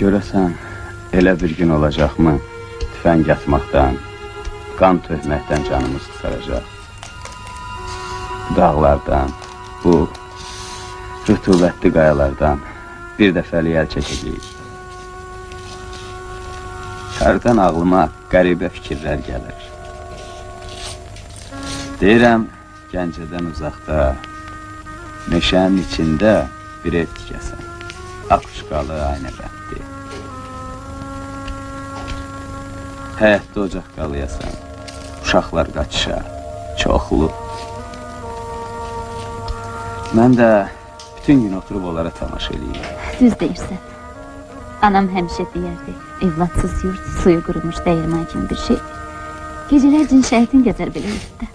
Görəsən, elə bir gün olacaqmı, tüfəng atmaqdan, qan tökməkdən canımız qurtaracaq. Bu dağlardan, bu rütubətli qayalardan bir dəfəlik əl çəkəcəyik. Hərdən ağlıma qəribə fikirlər gəlir. Deyirəm, Gəncədən uzaqda, meşənin içində bir ev tikəsən. Akuşkalı, aynəbəndli. Həyətdə ocaq qalayasan, uşaqlar qaçışa, çoxlu. Mən də bütün gün oturub onlara tamaşa eləyirəm. Düz deyirsən. Anam həmişə deyərdi, evladsız yurt, suyu qurumuş dəyirman kimi bir şeydir. Gecələr cin şəhitin gəzər belə yurtda.